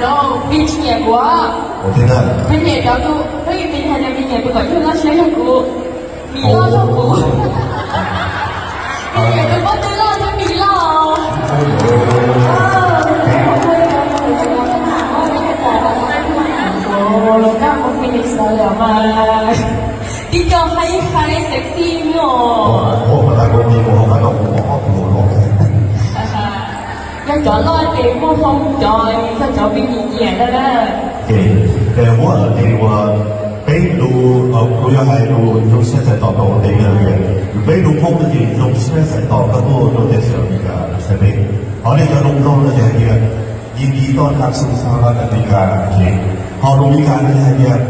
Rau, peb tsis nyiam kuv. Peb nyiam cov tus, peb yeej hais tias peb nyiam tus kom coj loj siab yog kuv, vim loj yog kuv. Peb nyiam tus pob tw loj thiab vim loj. Tib co hais hais sexy nyuj. Yog cov loj ces muaj hmoo cov, yog cov peb nyiam nyiam na. Ces muab ces uas peb lus, kuv yog hais lus zoo siab txais tos rau ua ntej na, peb lus Hmoob ces zoo siab txais tos koj tuaj rau teb chaws Amelikas saib peb. Ho nej cov lus Nplog no ces hais tias ยินดีต้อนรับสู่สหรัฐอเมริกา ces ho lus Amelikas no ces hais tias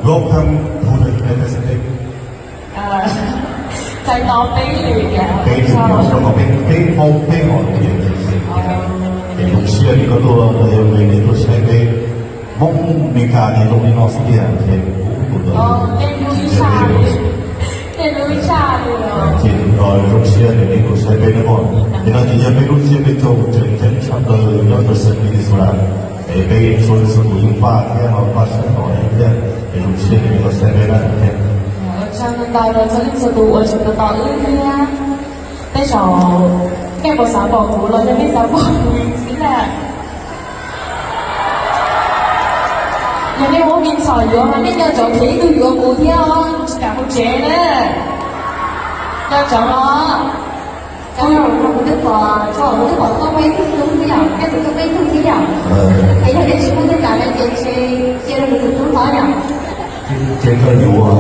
Welcome to the United States. Txais tos peb lus, peb lus, peb, peb Hmoob peb ho lus tias ces zoo siab li koj tuaj, yog li nej tuaj saib peb Hmoob Amelikas ces zoo li no xwb tiag ces kuv tus ntawd. Ces zoo siab ces nej tuaj saib peb nawb mog. Ces no ces yog peb lub siab peb caug tseem ceeb tshaj plaws nyob rau sab Minnesota. Es peb txhua txhua tus yeej npaj thiab ho npaj siab tos thiab, es zoo siab ces nej tuaj saib peb na thiab. Ua tsaug ntau rau txhua leej txhua tus uas tseem tos tos wb thiab. Tej zaum nej puas xav pom kuv los yog nej xav pom kuv xwb na. Yog nej muab me ntxhov yuav mas nej nco ntsoov qhia ib tug yuav kuv thiab os, tsis kam mus tsev na. Nco ntsoov os. Kuv twb pom, kuv twb pom koj muaj ib tug tub thiab yom, koj tus tub muaj ib tug thiab yom. Es yog nej tsis muaj tej kam no ces ntshe cia rau kuv tus tub tod yom. Ces koj yuav,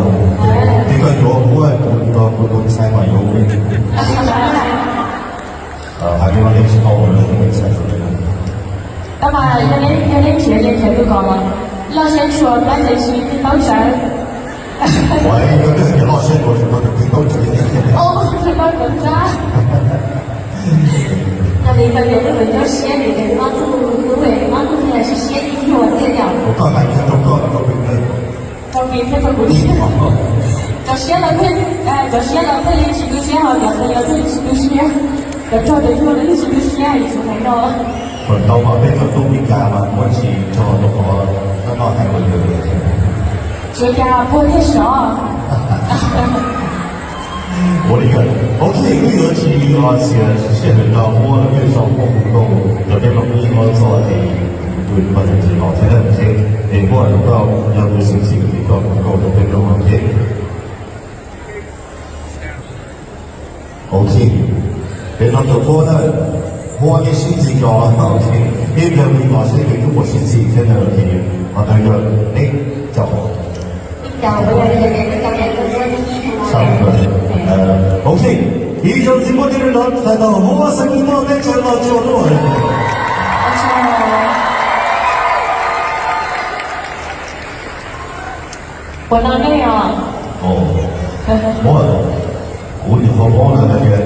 ces koj yuav muab kuv, kuv tus ntxhais mas yuav li. Hais li no nej tsis tau lawm, tus ntxhais. Tab mas yog neb nrhiav, neb nrhiav tus kom loj siab tshua, plab cev tsis taub tsawv. Ua, koj twb hais tias loj siab dua tsis tau tus twg taub tsawv. Yog li koj yuav tus uas nyuaj siab vim tias ob tug tub, ob tug thiaj siab ib nyuag thiab yom. Koj hais kiag rau koj, rau peb. Rau peb thiab rau kuv thiab. Cov siab los thiaj, cov siab los thiaj li tsis tu siab, ho cov qhia los thiaj li tsis tu siab. Cov rog cov yuag los thiaj tsis tu siab, yuav tsum hais no. Thaum ntau mas peb cov tub Meskas mas muab tsis tso rau qhov no hais ua ntawd. Tsuav cas puag thiaj sov. Ua li ko, ok, wb yuav tsis xiam sij hawm no, muab lub peb zog muab hu nkauj rau peb mloog ib ob txoj es tus poj niam tsis los thiab na, es muab tus koj yog tus xeev txim es koj hu nkauj rau peb mloog no thiab. Ok, peb no tus puab na, muab ib sib txig tso, ok, ib pliag kuv los seb peb kuj puas sib txig thiab na, ok, ho ntawd yog peb caum. Ok, ib zaug ntxiv muab tej me no txais tau Huab Xeev Muaj teb chaws Los Tsuas tuaj. Puas no nej os? Kuv nyuam qhuav paub lawm hais tias,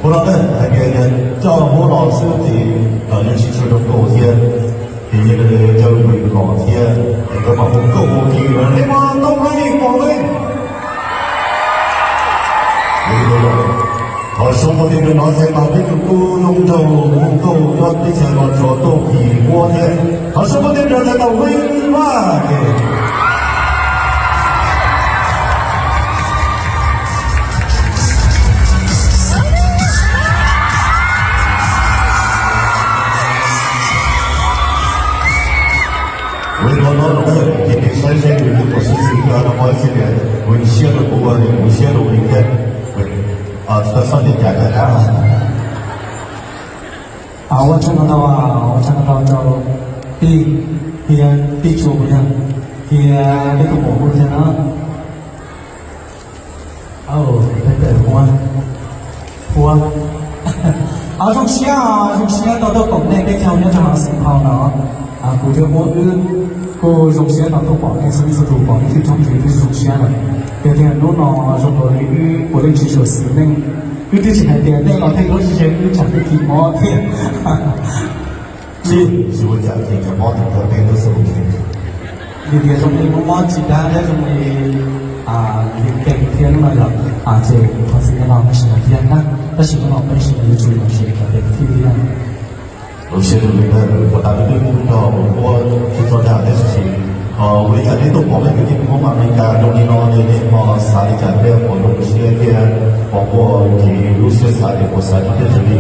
puas no na, hais tias coj Huab los xwb ces tawm yeej tsis tshua zoo nkauj thiab, ces yeej caw peb los thiab, es koj mam hu nkauj ua ke, nej mas tau nqaij pom nqaij. Thov suav muaj tej me no txais tau peb tus tub zoo nraug hu nkauj nyob teb chaws Los Tsuas tuaj phim Huab thiab. Thov suav muaj tej me no txais tau Huab Vaj. Ua li no no ces nej saib seb nws puas sib txig, no muab ib txhia tias kuv siab rau kuv, kuv siab rau nws thiab. Txhob tias cas cas dab. Ua tsaug ntau, ua tsaug ntau rau tij thiab tij Tsua kuv yog, thiab peb tus pom kuv thiab na. Peb tus Huab, Huab, zoo siab, zoo siab tau tuaj koom nej peb caug nyob rau hauv Xeev Phau no. Kuv thiab Huab wb kuj zoo siab tau tuaj pom nej txhua leej txhua tus, pom nej tib tsoom kwv tij zoo siab lawm. Yog tias hnub no zoo nkaus li wb puav leej tsis tshua xis neej, wb twb tsis hais tias nej los tej lub sij hawm wb tsam twb kis mob thiab. Tsis ua cas, ces cov mob tau tau peb lub xu. Vim tias zoo li mob mob tsis dab thiab zoo li li keej thiab no yog, ces thov txim no sis mas thiab na, tab sis hnub no peb sis yuav tsum los sis kom peb thiaj li Lub siab ntev li ntawd, puas tas twb twb nrog ua tsis txog dag tab sis ua li cas nej tuaj pom peb kwv tij Hmoob Amelikas zoo li no ces nej ho xav li cas thiab puas zoo siab thiab puas muaj kev lub siab xav tias puas xav coj tej raws li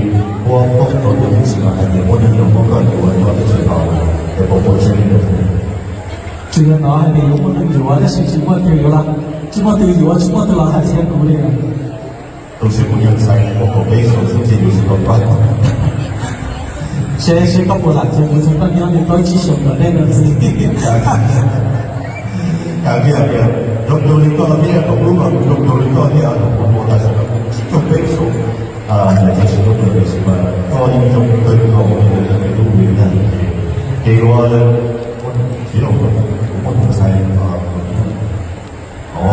ua poob rau lub hwj chim no hais tias muaj neeg zoo muab koj yuav nyob teb chaws no es puas muaj tseeb li ntawd? Tsis yog hnov hais tias yuav muaj neeg yuav tab sis tsis muaj tus yuav, tsis muaj tus yuav tsis muaj tus los hais txhia kuv li. Tus xwb kuv yeej ntshai ua kom peb xyoo xwb ces yuav tsis tau pab. Seb seb koj puas lam cia kuv tus koj nyob li plaub tsib xyoos tom ntej no xwb. Zoo zoo li koj thiab, thaum ub mas kuv zoo zoo li koj thiab, thaum kuv mus tas tam sim no kuv tsib caug peb xyoos. Hais tias tsis zoo tiam sis mas koj yeej zoo kawg nkaus li ntawd, peb lub vim ntag. Ces ua tsis zoo, kuv muaj tus ntxhais, o,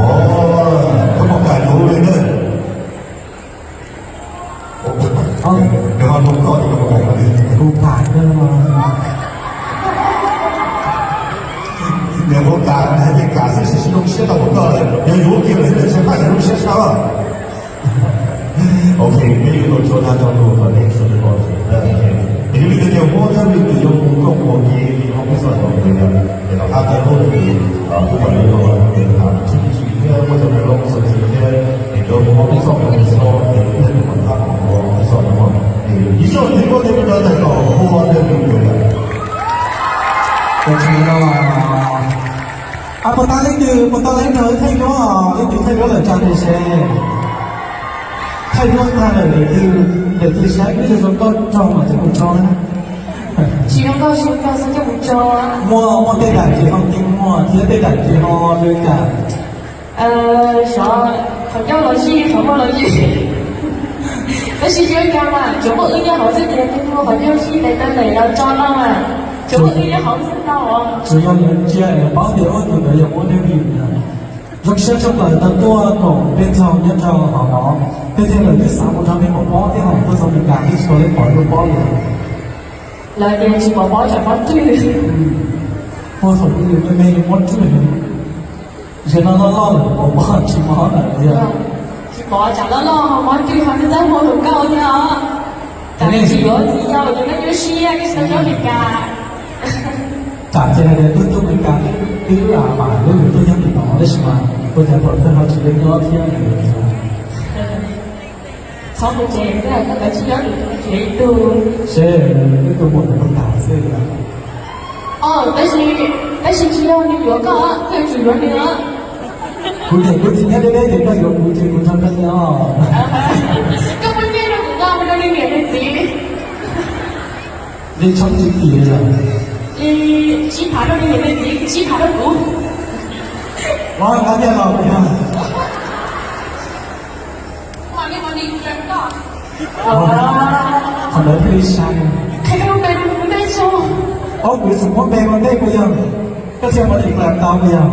koj muaj kam kuv li ntawd. Nws ho hu koj, nws ho hu koj li. Hu kam koj. Nws hu kam, nws hais tias kam xwb, tsis zoo siab tau ua koj lawm, yog yuav kiag lawm xwb, tsis pab yus lub siab tshaj. Ok, peb yuav tau tso dag tso luag kom nej sawv daws los. Ces yog li ntawd ces Huab Thaj Lwm yuav mus koj mus ua ke hauv peb xov tooj ntawd, ces tom qab tag lub ces kuv mam li los ces tham tswv yim thiab muaj cov nais loo xwm txwv thiab es rau hauv peb xov tooj so es thiaj li mam tham hauv peb xov tooj. Ib zaug ntxiv kuj tej me no txais tos Huab Thaj Lwm ntawd. Puas tas leej twg, puas tas leej twg thaij duab, leej twg thaij duab lawm tsa tes seb. Thaij duab tag lawm, ntawm twg saib ib zaug zoo nkauj tso mas coj mus tso na. Tsis zoo nkauj, tsis zoo nkauj xwb coj mus tso. Muaj, muaj tej daim ces ho ti muag thiab tej daim ces ho li cas? Xyov, qhov ncauj los zij, qhov muag los zij. Tab sis tsis ua cas mas, tsuas muaj wb nyob hauv xwb ces tus muag qhov ncauj zij tes taw ntev los tso no mas, tsuas muaj wb nyob hauv xwb tau os. Tsuas yog yuav ntsia es paub tias tus ntawd yog Huab Thaj Lwm. Zoo siab tshaj plaws tau tuaj koom peb txog nyob rau hauv no, peb thiaj li twb xav mus nrog nej pov pob thiab hais tuaj txog Meskas twb tsis tau pom lub pob li. Lawv tias tsis pom pob tsam pob rwg. Muaj thaum twg me me li muab rwg. Ntshe no loj loj lawm pom pob tsis mob lawm tiag. Tsis pom tsam loj loj ho mob rwg ho twb txawj hu tus nkauj thiab os. Tam nej tsis yuav txiv yau ces nej yuav siab nej tsis tau nyob Meskas. Tsam ces hais tias tuaj tuaj Meskas twb mam lub lwm tuaj nyob tim no tab sis mas ua cas thaum twg ho tsis nyob nyob thiab. Txhob mus tsev xwb, koj tsis nyob tus tsev ib tug. Seb, ib tug muaj tus tas xwb. Tab sis, tab sis tsis yog nws yuav koj, koj yuav tsum yuav nws os. Kuv niam kuv txiv nyob deb deb ces koj yuav kuv ces kuv nrog koj nyob. Koj muaj nyiaj rau kuv nqa mus rau nws niam nws txiv. Li tshoob tsis tim li. Li tsib phav rau nws niam nws txiv, tsib phav rau kuv. Ua nqa nyiaj los kuv yog. Qhov ntawd thiaj li sai. Qhia lub npe rau kuv ntej tso. Ob, kuv yuav tsum muab npe ua ntej puas yog? Koj thiaj muab declare tau puas yog?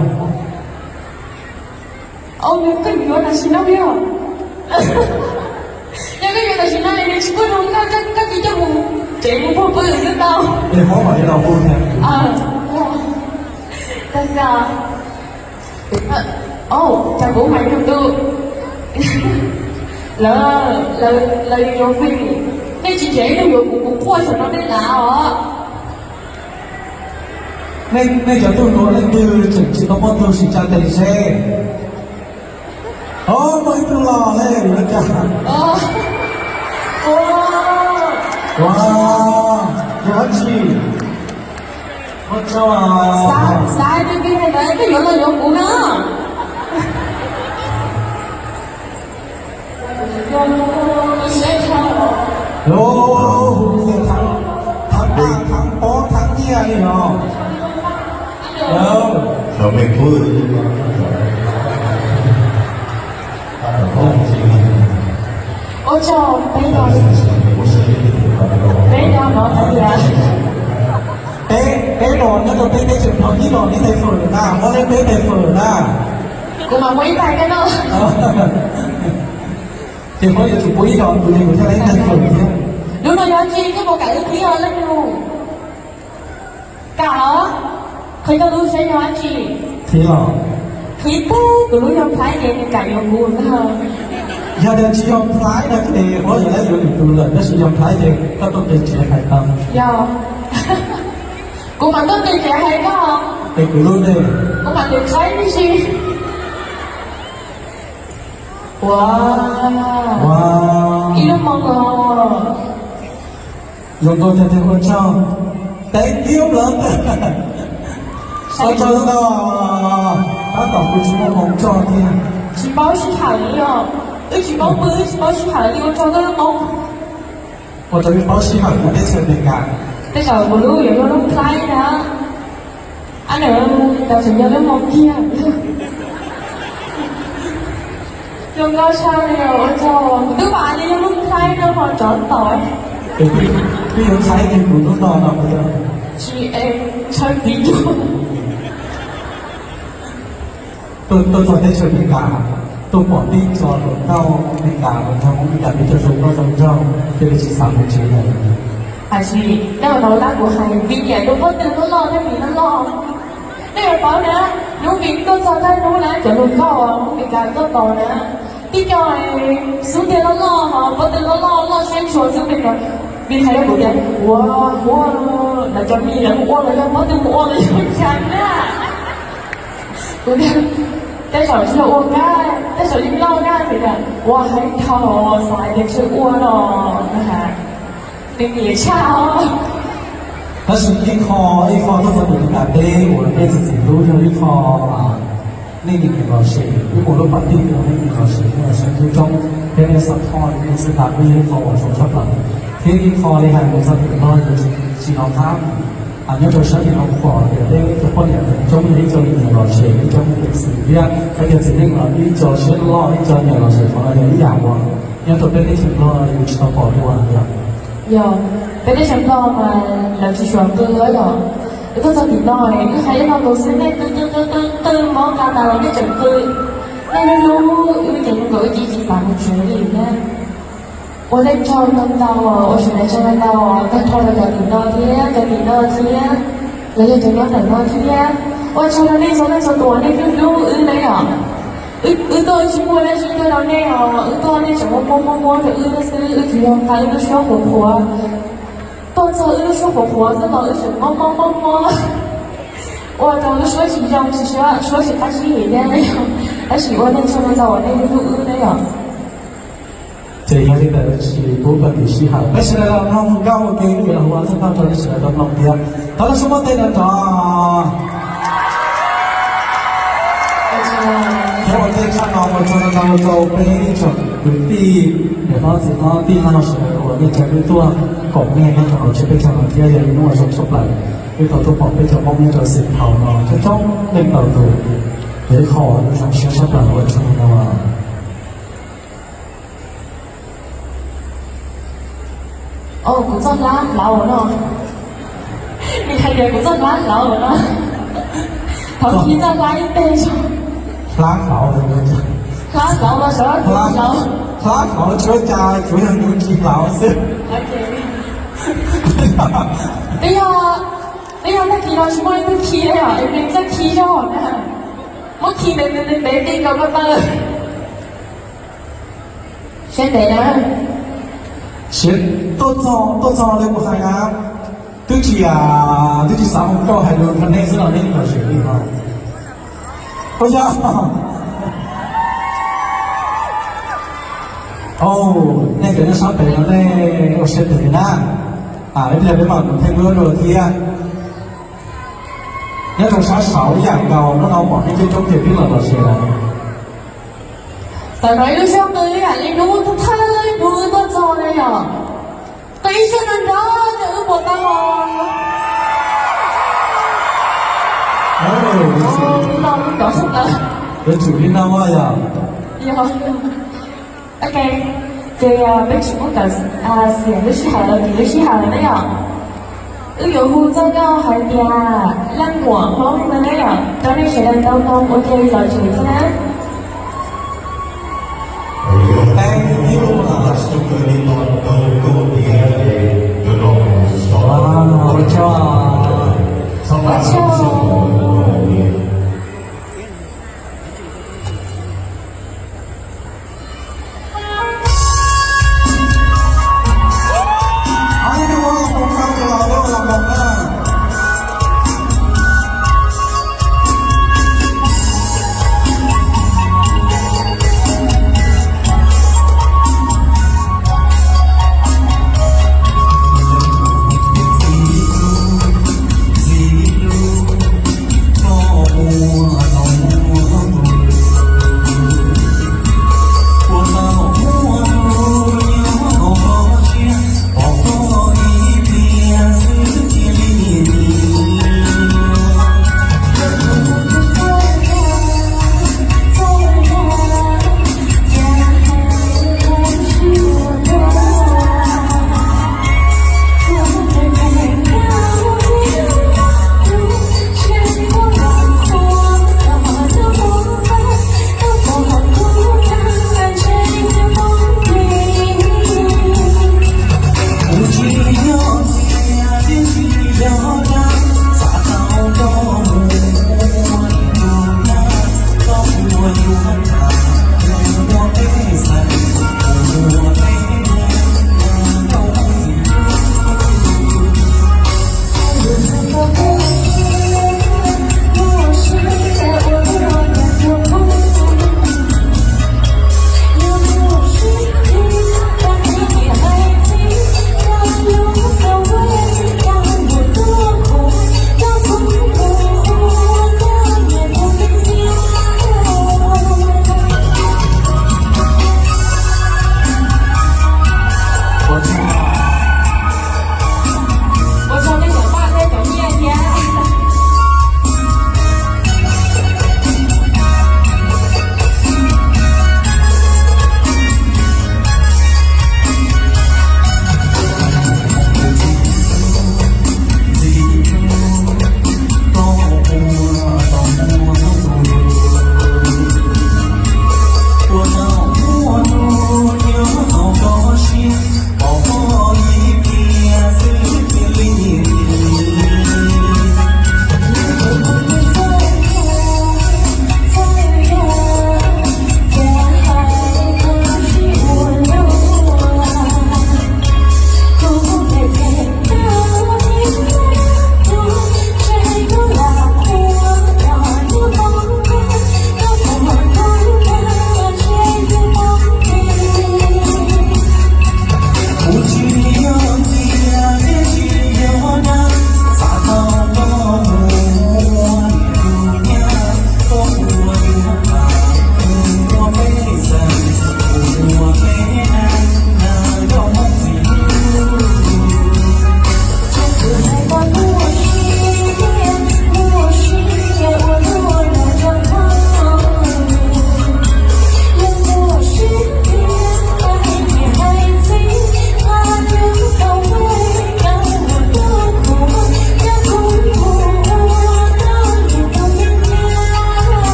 Au, nws koj yuav tam sim no yog? Yog koj yuav tam sim no es nws tsis pub rau koj, koj cia coj mus tsev mus puag pw xwb tau. Es muab mam li los hu thiab. Tag xwb. Au, cas kuv hais tus tus lawv, lawv yuav fij, nej tsis nrhiav ib tug yuav kuv, kuv quaj saum no nej lav os. Nej cov tub hluas leej twg tseem tsis tau muaj tug sim tsa tes seb. Au, muaj ib tug los ne, yuav cas? Ua, yog dab tsi? Ua tsaug. Xav, xav twg twg hais ntawd koj yuav los yuav kuv na. Los hu tias thab, thab pob thab nyiaj li no. Ua tsaug peb no, peb no no hais tias peb, peb los nyob rau peb teb chaws no ib los ib tais fawm na, muab leb peb tais fawm na. Kuv mam muab ib tais koj noj. Ces muab yuav tsum pub ib los kuv ces kuv thiaj leb ib tais fawm thiab. Lub no yog dab tsi, koj puas kam wb qhib os leej nus? Kam los? Qhia koj lub saib yog dab tsi. Qhib los? Qhib pub kuv lub yog phab ces nws kam yuav kuv ntag. Yog tias tsis yog Thaib no ces Huab yog lawv yuav lwm tus lawm, tab sis yog Thaib ces koj tuaj qhia tsev hais tau. Yog, kuv mam tuaj qhia tsev hais koj. Es kuv lub ne? Kuv mam tias Thaib tib si. Ua, ib lub moo os. Zoo nkauj tiag tiag, ua tsaug. Thank you love. Ua tsaug ntau. Tab tom kuv tsis muaj hmoo tso thiab. Tsis paub sib hawm li os. Wb tsis paub pw, wb tsis paub sib hawm li, ua tsaug koj lub moo. Ua rau wb paub sib hawm nyob teb chaws Amelikas. Tej zaum kuv lub yuav yog lub Thaib na. Ab, nws tau tseem yog lub moo kiag. Zoo nkauj tshaj li, ua tsaug. Kuv twb vam li yog lub Thaib no ho tsov tom. Twb yog Thaib ces kuv lub no no kuv tsis ntshaw txiv cuag. Tuaj txog teb chaws Amelikas, tuaj pom tib tso hluas nkauj Amelikas, hluas nraug Amelikas, peb cov zoo nkauj zoo nraug, cia li tsis xav mus tsev lawm. Hais tsis, nej ua tau lab kuv hais vim tias tus pob tw loj loj thiab mis loj loj. Nej yuav paub na, hnub mis tuaj txog thawj hnub na cov hluas nkauj Amelikas tuaj tos na, tib co xub ntiag loj loj, pob tw loj loj, loj siab ntshua xwb, mis hais rau kuv tias ua, ua, lawv cov mis lawv mus ua los yog pob tw mus ua los yog cas na. Kuv tias tej zaum tsis yog ua kab, tej zaum yeej loj kab, kuv tias ua heev dhau, xav hais tias tsis ua no, nws nyiam tshaj os. Tab sis ib qho, ib qho tuaj txog Amelikas teb uas nej txiv txiv hlub yog ib qho nej nyiam los sem, wb mus lub party no nej nyiam los sem, nej los saib hlub coob thiab nej support li nej xwb tas, kuj yog ib qho uas zoo tshaj plaws. Thiab ib qho li hais mus txog tim no yus tsis hnov qab, nyob rau sab tim no pom tias peb cov poj niam coob yog ib co nyiam los sem, ib co nyiam peev xwm thiab, peb cov txiv neej los ib co siab loj, ib co nyiam los sem, qhov no yog ib yam uas nyob rau peb teb chaws Nplog yus tsis tau pom dua yom. Yog, peb teb chaws Nplog mas lawv tsis suav qw yom. Wb tuaj txog tim no, wb hais ib lo lus xwb nej qw qw qw qw qw mob qa tas los nej tseem qw. Nej hlub hlub wb ces zoo nkaus wb cia li tsis xav mus tsev li na. Ua nej tsaug ntau ntau, ua sawv daws tsaug ntau ntau, tag nrho rau cov tim no thiab, cov tim no thiab, los yog cov nyob ntawm no thiab. Ua tsaug rau nej txhua leej txhua tus uas nej hlub hlub wb na yom. Wb tuaj wb tsis muaj dab tsi tuaj rau nej os, wb tuaj nej tseem muab muab muab muab rau wb xwb, wb tsis yog qa wb lub suab qhuav qhuav. Tuaj txog wb lub suab qhuav qhuav xwb los wb tseem mob mob mob mob. Ua rau lub suab tsis zoo, tsis suab, suab tsis qab sib him thiab na yom. Tab sis ua nej tsaug ntau ntau uas nej hlub hlub wb na yom. Ces yog li ntawd tsis pub pas tis sij hawm, peb sawv daws los mloog nkauj ua ke, wb yuav los hu ua txoj paj rau nej sawv daws tau mloog thiab. Thov lub suab muab tej no rov. Thiab ua ntej tshaj no ua tsaug ntau rau peb tsoom kwv tij, niam hlob txiv hlob tij laug sawv daws uas nej cov wb tuaj koom nej nyob rau hauv tsev peb caug no thiab yog ib hnub uas zoo tshaj plaws. Wb tau tuaj pom peb cov Hmoob nyob rau xeev Thaus no coob coob leej tau tus, yog ib qho uas zoo siab tshaj plaws ua tsaug ntau. Os, kuv txoj hlab hlauv no. Nws hais tias kuv txoj hlab hlauv no. Thov khi txoj hlab ib teg tso. Hlab hlauv, hlab hlauv los xyov kuv hlauv. Hlab hlauv tsis ua cas, tsuas yog nws tsis hlauv xwb. Twb yog, twb yog tag kis no tsis muaj ib tug khi li os, es nws txoj khi zog na. Muab khi ntev ntev ntev ntev ti nkaus ko taw. Siab ntev na. Siab, tuaj txog, tuaj txog li kuv hais na, twb tsis, twb tsis xav hu nkauj hais lus rau nej xwb los nej los zem li no. Ua yog, nej cov nyob sab pem no nej ua siab ntev na. Ib pliag peb mam mus theej lub dua thiab. Nyob rau sab saud ib yam nkaus, hnub no pom nej coob coob ces peb los los zem lawm. Txawm no ib lub suab qw ib yam li hnub thawj hnub wb tuaj txog na yom. Qw ib suab nrov nrov rau wb puas tau os? Yuav tsum li no yom. Ok, ces peb tsis muab kawm xiam lub sij hawm los tim lub sij hawm na yom. Wb yuav hu txoj nkauj hais tias Leej Muam Hmoob no na yom, rau nej sawv daws tau mloog ua ke los tsev xwb na.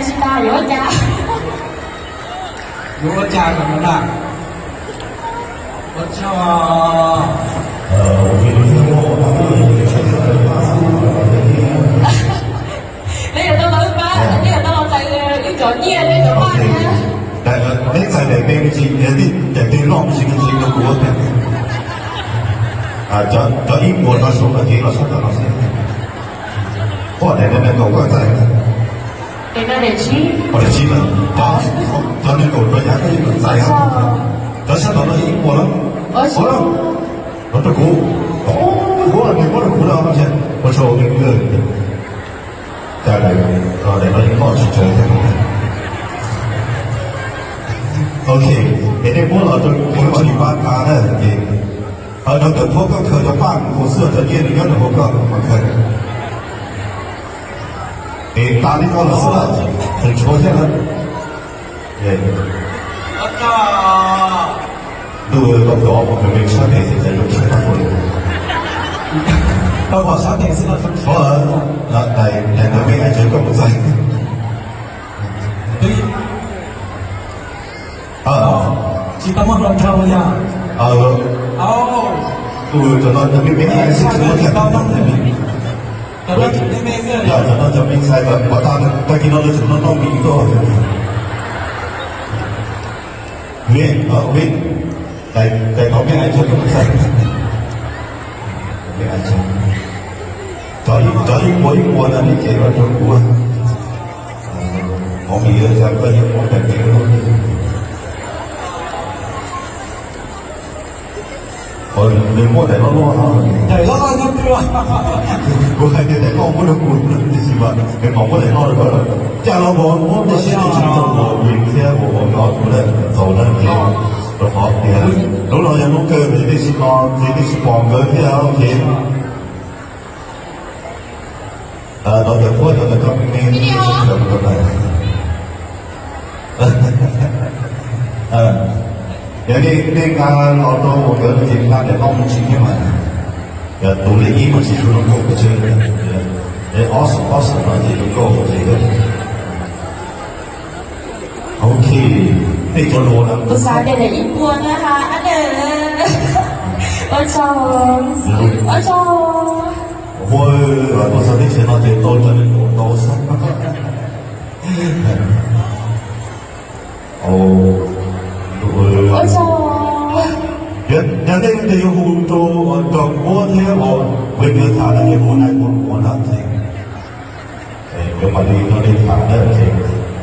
Tsis tas yuav ua cas? Yuav ua cas kom mus na? Ua tsaug. Neb yuav tau los wb pab, neb yuav tau los txais wb cov nyiaj, neb cov paj thiab. Neb txais daim pem me ntsis, daim pem loj me ntsis me ntsis rau kuv ua tag. Cov ib puas no zoo no ces los sab tod no xwb. Ua daim no kom koj txais. Daim no daim tsib. Daim tsib na. Cov nees nkaum rau yav koj yeej kom txais. Cov sab tod no ib puas na. Ua na. Los rau kuv. Kuv nws muab rau kuv na, ua tsaug. Cas daim no yeej loj tsis tsawg thiab. Ok, es nej muab los rau kuv, kuv mam li pab tag na. Ces rau ntawm Thuab koj khaws cov paj mus xwb, cov nyiaj nws nyob rau hauv koj mas khaws. Es tas li koj los xwb, tseem tshuav thiab na. Ntuj, tau cov uas nws sab tes xwb ces zoo siab tag npaum li. Tau pom sab tes xwb los zoo siab. Daim ntawd me ai tsawv koj mus txais. Tsis tau muaj hluas nraug yog? Tus cov no cov me me xwb tsis muaj tau. Cov no cov me ntxhais kom tag, tag kis no lawv tseem noj noj mis tuaj. Vim, vim, daim thaum me ai tsawv koj mus txais. Cov ib puas ib puas no nej cev los rau kuv. Hov vim yog cas koj yeej muab daim pem loj. Nws muab daim loj loj no. Daim loj loj nyob twg? Kuv hais tias daim loj muab rau kuv, tiam sis mas nws mam muab daim loj rau koj. Cas los muab muab tej siab tej ntsws rau kuv, vim thiab kuv, kuv no kuv lawm txaus na. Rau qhov tias lub no yog lub kawg, ces tej siab no ces tej siab pom nkawd thiab. Los cov Thuab cov ntawd koj me me, yog nej nqa los rau nkawd no ces nqa daim loj me ntsis thiab mas. Yog tus li ib mas tsis tshua zoo nkauj pes tsawg, ob xeem ob xeem no ces zoo nkauj ces. Ok, nej cov luag na. Kuv xav tias daim ib puas na ha. Ua tsaug, ua tsaug. Ua, tuaj txog teb chaws no ces tau cov neeg luag tau xwb. Ua tsaug. Yog nej leej twg yuav hu rau Nraug Npuab thiab Vim Nkawd tham no ces hu nais hu npuav ntag ces. Cov mam li no li tham na ces,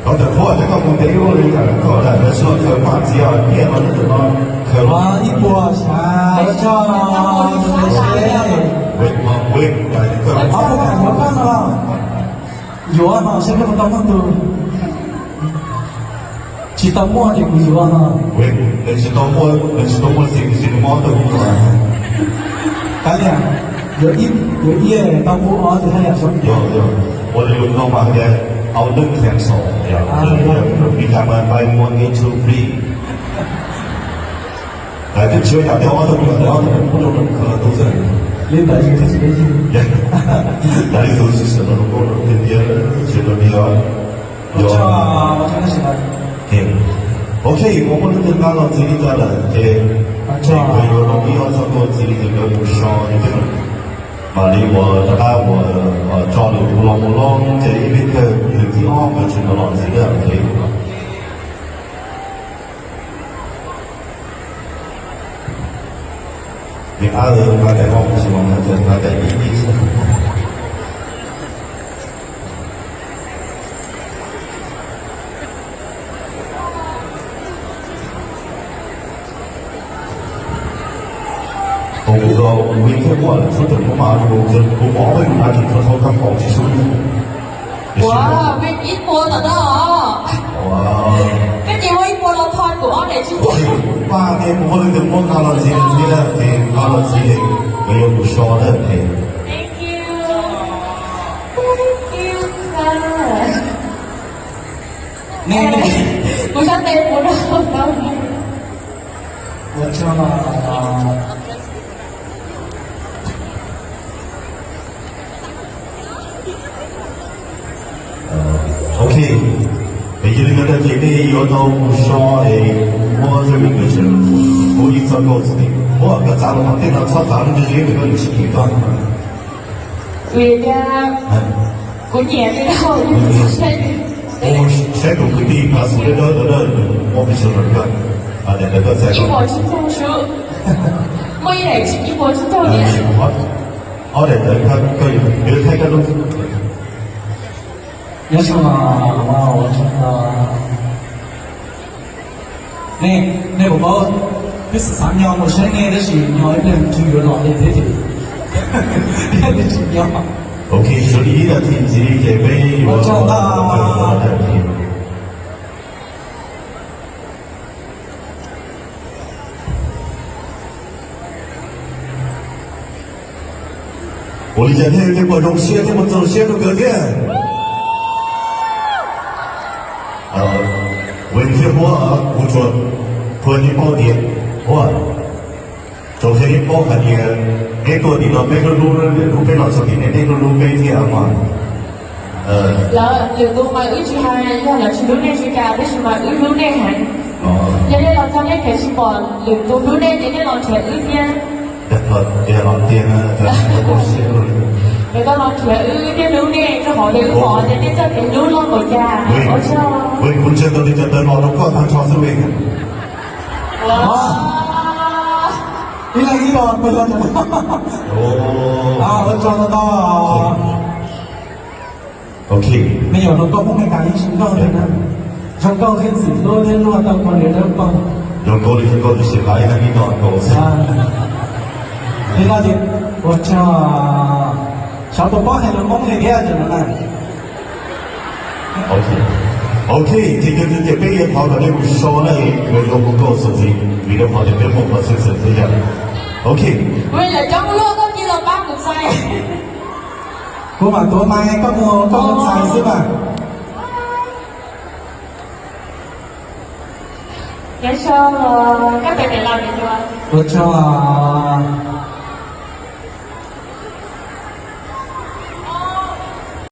koj tawm Thuab thiab koj mus ntev ua li cas koj lawm, lawv tsis los khaws paj txiav nyiaj los nej tawm no khaws los ib puas xya. Ua tsaug. Ob puas peb no los yuav no saib koj puas tau muaj tus. Tsis tau muaj ces kuv yuav no. Nws tsis tau muaj, nws tsis tau muaj txiv, nws tsis tau muaj tau kuv. Kav liam, yuav ib, yuav ib tau muaj ob tus haj yam zoo. Ua li no mas tias au neeg cancel. Li cas mas buy one get two free. Twb tsis ua yam tias ob tug me nyuam ntawd ob tug mus pub rau nws khaws los tu xwb. Li ntawd yus twb tsis peb yus. Yog li tus tsis sawv los rau nkauj rau tiag tiag, tsis rau tiag. Ok, ua muaj leej twg nqa los txiv li cas lawm ces nkawd yuav noj ib ob txoj kua txiv ces nkawd mus so li thiab. Mam li uas rov qab uas tso lwm tus los mus loj ces ib pliag kawg tus thib ob nkawd tseem los txiv lawm ces. Niam ab, nqa daim loj mus tsis los nqa daim ib ib xwb. Ua, kuv thiab muaj txhua tus muaj mas kuv pom peb mus hnav tsis txhua txhua kab kaum tsis sub. Ua, peb ib puas tom no. Koj cia muab ib puas los thov kuv ob daim tsis tau. Paj, nej puas muaj leej twg muab nqa los txiv thiab, ces nqa los txiv, nkawd yuav mus so na. Thank you. Thank you, sir. Kuv sab tes puas no. Ua tsaug. Ok, es yog li ntawd ces nej yuav tau mus so es muab zaj me ntawd sawv ua ib txoj nkauj xwb. Ua koj txav los tej no txhob txav lub ntsej zeb ntawm koj, nws tsis nyiam koj. Vim tias kuv nyiam li tau. Saib tus kwv tij Phav Xus Dawb Dawb ntawd, muab pes sawv rau koj. Daim ntawd koj txais, ib puas tsib caug sub. Muaj ib daim ib puas tsib caug tias. Ob daim ntawd koj yuav thaij koj lub. Nyob zoo, nej, nej puas paub, twb xav xav nyo mus saib nej tab sis nyo ib pliag ntshe yuav los li thiab ces thiaj li tsis nyo. Ok, sawv li ib nas this ntxiv ces peb yuav tso ntag. Ua li cas thiaj li muaj zoo siab thiab muaj txaus siab rau nkawd thiab? Ua thiab huab, kuv tsuas qhia nej paub tias, huab, tsuas qhia nej paub hais tias peb tuaj tim no peb hlub hlub, peb los txog tim nej peb hlub hlub peb thiab mas. Lawv lwm tus mas wb tsis hais, yog lawv tsis hlub nej tsis cas, tab sis mas wb hlub nej heev. Yog nej los txog nej khiav tsis pom lwm tus hlub nej ces nej los nrhiav wb thiab. Yog los nrhiav wb thiab hlub nej, rau qhov tias wb pom tias nej txoj kev hlub loj npaum cas. Ua tsaug. Kuv ntsia tau li cas tawv los rau koj tag nrho xwb li. Ib leeg ib los, ua tsaug ntau ntau. Ok. Me nyuam hluas nkauj Hmoob Mes Kas yeej zoo nkauj thiab na. Zoo nkauj thiab ntxim hlub thiab luag tau ua niam dawb paug. Zoo nkauj li zoo nkauj tiam sis hais ib leeg ib los nkaus xwb. Li no ces ua tsaug, xyov puas paub hais lus Hmoob li thiab ces no na. Ok, ces yog li ces peb yuav thov kom nej mus so na, yuav zoo nkauj xwb ntxiv vim rau qhov tias peb muaj qhov xwm txheej xwb yog. Ok. Lawv coob luaj, koj cia los pab kuv txais. Kuv mam tuav mais, koj mus, koj mus txais xwb mas. Nyob zoo, koj tes tes los ua tsaug.